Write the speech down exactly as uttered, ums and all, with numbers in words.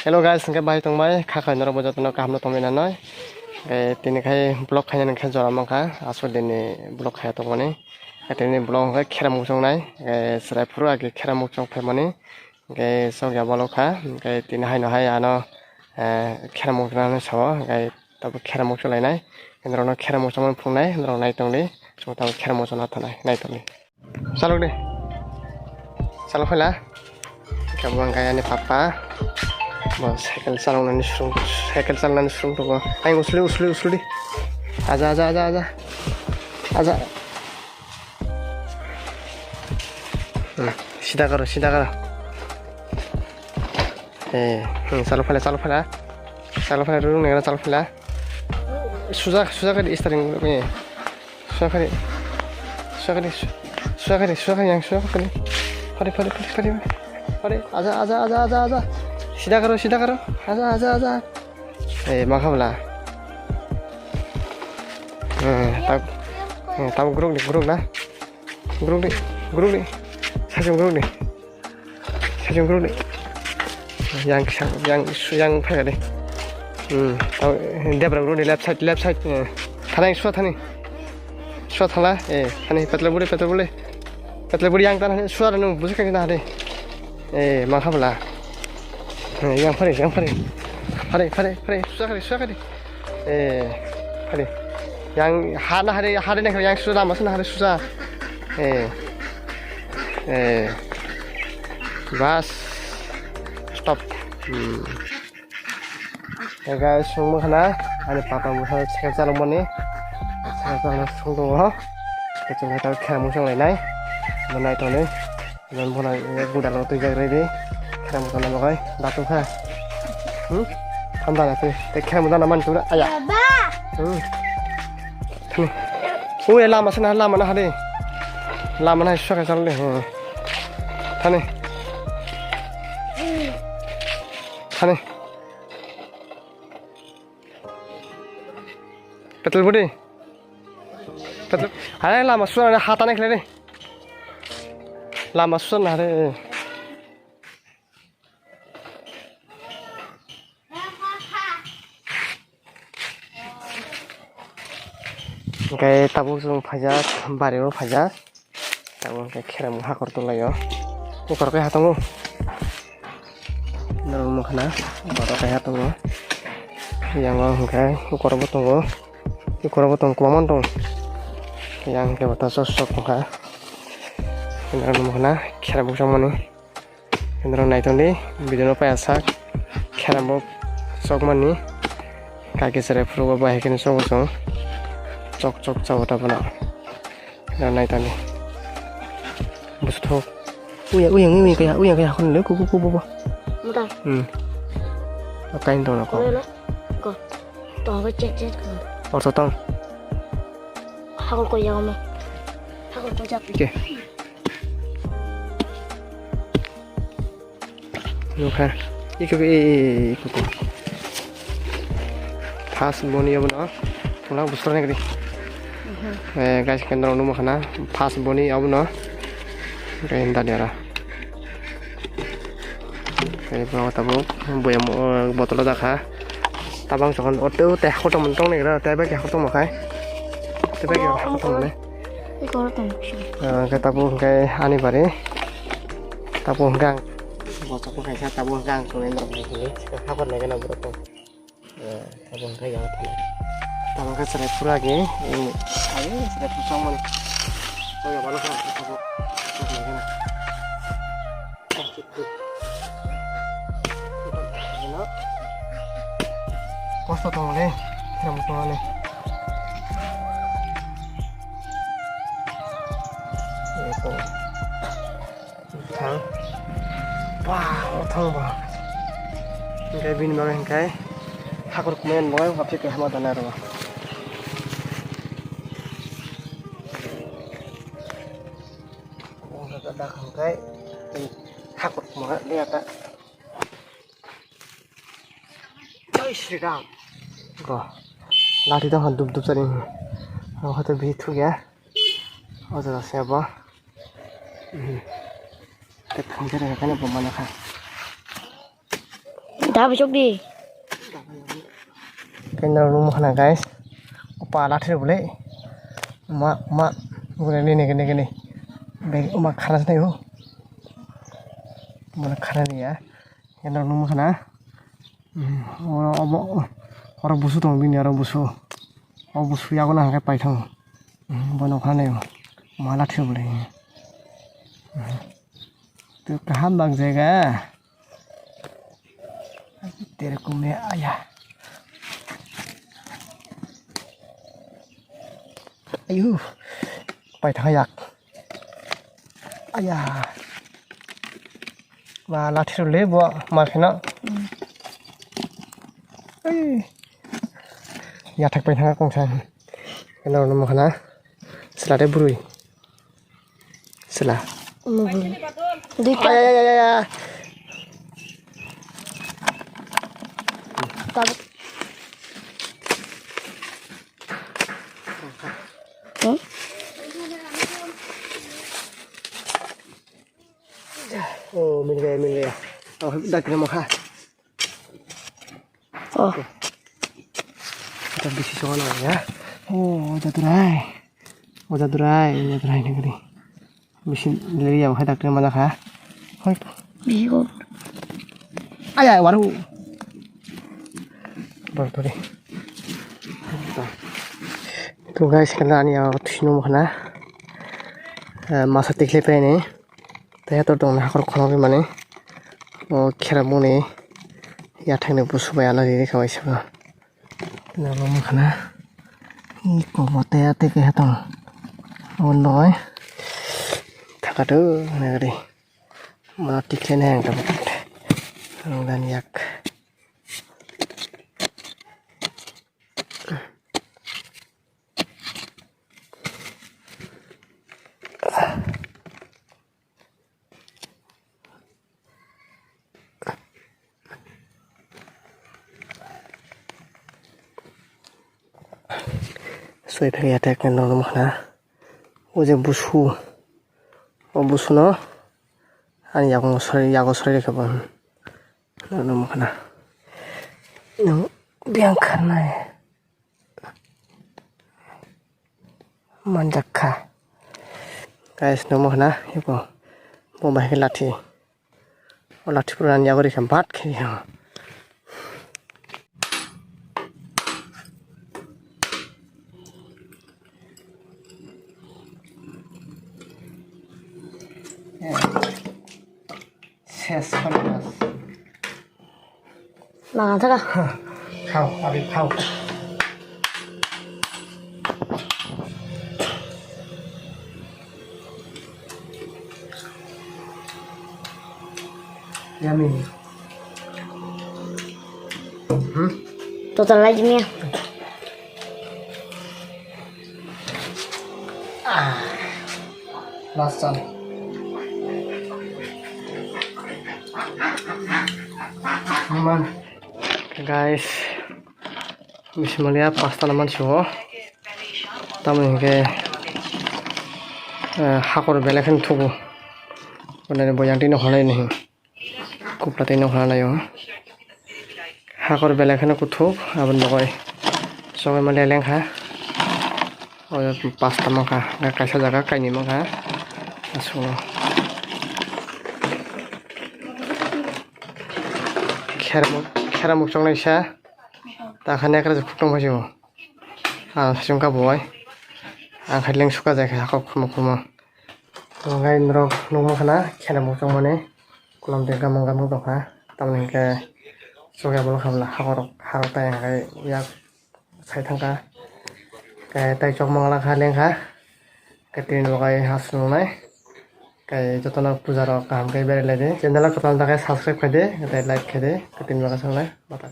Hello guys, hwnkhe bai tongbai, kha khai norok bo jotono kaham no tongwi nanai. Eh, tini khai vlog khaina hwnkhe jora mankha, aswk din ni vlog khaya tongmani. Eh, tini vlog hwnkhe khera muchung nai, eh, chwrai phuru agi khera muchung phaimani. Hwnkhe chokya bolok kha, hwnkhe tini haino hai ano, eh, khera muchung nai sao, hwnkhe tabuk khera muchung lainai. Norokno khera muchung phungnai, norok nai tongdi, chwng tabuk khera muchung na thanai, nai tongdi. Chalok de. Chalok phaila. Kabo ang kaya ni papa. Bo cycle chalok nani srung, cycle chalok nani srung tongo. Ai usli, usli, usli di. Aja, aja, aja, aja. Aja. Hmm, sida karo, sida karo. Eh, hmm, chalok phaila, chalok phaila. Chalok phaila, rung nengna chalok phaila. Suja, suja kari steering, eh. Suakari. Suakari. Suakari. Suakari yang suakari. Pari, pari, pari, pari. Pari. Aja, aja, aja, aja, aja. Sida karo, sida karo. Aja, aja, aja. Eh, makha bla. Eh, tab, eh, tab guruk ni, guruk na. Guruk ni, guruk ni. Sajung guruk ni. Sajung runi. Yang kisang, yang su-, yang phai de. Hmm, tau, debra runi left side, left side. Eh. Thani, sua thani. Sua thala, eh, thani, petrol buri, petrol buri. Petrol buri yang tan, sua ranu, busi kang na de. Eh, ma khabla. Eh, yang phari, yang phari. Phari, phari, phari, sua kari, sua kari. Eh, hari. Yang hana hari, hari nih yang sudah masuk hari susah. Eh. Eh. Bas. Stop. Hmm. Ya guys, sungma khana. Ani papa musa cycle chalok mani. Cycle chalok sung tongo. Kecil kecil khe musang lainai. Manai toni. Iban bono gudalo twijak ready. Kheram tona bagwi datu kha. Hmm? Hamda na twi. Te kheram tona man tuna aya. Baba. Hmm. Thani. Ui lama sana lama na hade. Lama na saka chal de. Hmm. Thani. Thani. Petrol budi. Petrol. Hai lama suna hata ne khle de. Lama suna re. Hwnkhe tabuk chwng phaijak, bari o phaijak. Tabuk hwnkhe kheram hakor tonglaio. Ukor khe ha tongo. Norok nukha na, borok kaiha tongo. Yang o hwnkhe ukor bo tongo. Ukor bo tong, kwbangma tong. Yang hwnkhe bo ta sok sok tongkha. Norok nukha na, kheram bukchangmani. Norok naitongdi, video no paiya sak. Kheram bo sokmani. Kaki cherai phuru bo bahai khe sogo chwng. Chok chok chao ta bono. Norok naitongdi. Busu thok. Uya, uya, uya, kaya, uya, kaya, khon le, ku, ku, ku, bu, bu. Muta. Hmm. Kain tong ko. Ko. Tong ko chet chet ko. Orto tong. Hakor ko yang mo. Hakor ko jak. Oke. Nukha. Iko be, iko ko. Pas boni abono. Pula busra negri. Eh, guys, kendro numo khana. Pas boni abono. Kain dadiara. Tei borok tabuk boyam, o, botolo dakha. Tabang sokon o tei, o tei hakor tongmani tong naigra, tei bai khe hakor tongma khai. Tei bai khe hakor tongmani. Iko tong. Ah, khe tabuk hwnkhe ani bari. Tabuk hwnkhe ang. Botol kaisa tabuk hwnkhe ang tonwi norok naikhili. Hakor naikhe na borok tong. Eh, tabuk hwnkhe yang thani. Tabuk hwnkhe chwrai phuru agi, eh, ayo, chwrai phuru chongmani. Koi abalo kha, tabuk, tabuk hwnkhe na. Kosto tongmani, kiram tongmani. Eh, tong. Thang. Ba, o thang ba. Hingke bini bagwi hingke hakor kumui ani bagwi wngkha, phikwi hama dana rw. Hakor kuma liya ta. Jai Shri Ram. Go. Lati dong dup dup sari. Oh, hoto bi thu ya. Oh, jada se ba. Hmm. Te phone jere kane bo mana kha. Dah besok di. Kena rumah na guys. Opa lathi boleh. Ma ma. Boleh ni ni ni ni. Bagi uma khara sini yo. Mana khara ni ya. Kena rumah na. Hmm, oro obo, oro busu tong bini oro busu. O busu yago na hake paithang. Hmm, bono khane mala thibule. Hmm. Tu kaham bang jaga. Tere kume aya. Ayu. Paithang yak. Aya. Ba lathi rw le bo ma pheno. Ei. Yathak pai thanga kong sa. Kena no ma khana. Sela de brui. Sela. Dui ta. Aya, aya, aya, aya. Hmm? Oh, मिल गया, मिल गया. Oh, dak ni mokha. Oh. Kita bisi songo na ya. Oh, jaturai. Oh, jaturai, jaturai ni gari. Bisi lagi ya, hai dak ni mana kha. Hoi. Bisi ko. Aya, waru. Bor bori. Tu guys, kena ani ya, thino mokha na. Eh, masa tikle pe ni. Tei hator tongni hakhor khoroknwi mani. O kheramoni yathangni busu bai alai rikha bai sabo. Nabo wngkha na. Iko bo tei atwi kaiha tong. Abo noi. Thakato nagari. Mano tikhe nai ang tabuk. Ang dan yak. Soi phai ya tek no no khna. O je busu. O busu no. Ani yago soi, yago soi rekha bo. No no khna. No biang kharnai. Manjak kha. Guys, nungmo hwna, iko. Bo bahai khe lathi. O lathi pura ani yago rikha bat khe. Ses khorokmas. Nang thaka. Khao, abi khao. Yummy. Hmm? Total lagi ni. Ah. Last one. Numan. Guys, bismillah pasta naman suo. Tamo hingke, eh, hakor belai kheno thugo. Onani bo yang tino honai nahi. Kupla tei nokha nai o. Hakor belai kheno kuthuk, aboni bagwi chogwi ma leleng kha. O pasta mankha, kaisa jaga kainwi mankha. Aswk. Kheramuk, kheramuk chongnaisa. Takha nekra je khuk tong phaisio. Ah, sachung ka boi. Ang khaileng suka jai kha hakor khurmo khurmo. Tongkha norok nukma khana khena muchung mani kolom de gamung gamung tongkha. Tamoni hwnkhe chokya bolong khamla hakorok harok tai hwnkhe yak sai thangkha. Khe tai chokma wngla kha lengkha. Khe tini bo kai ha sungnai. Khe jotono puja rok kaham khe berai lai di. Channel o kwtal da khe subscribe khai di, tei like khai di. Khe tini bo kai sungnai.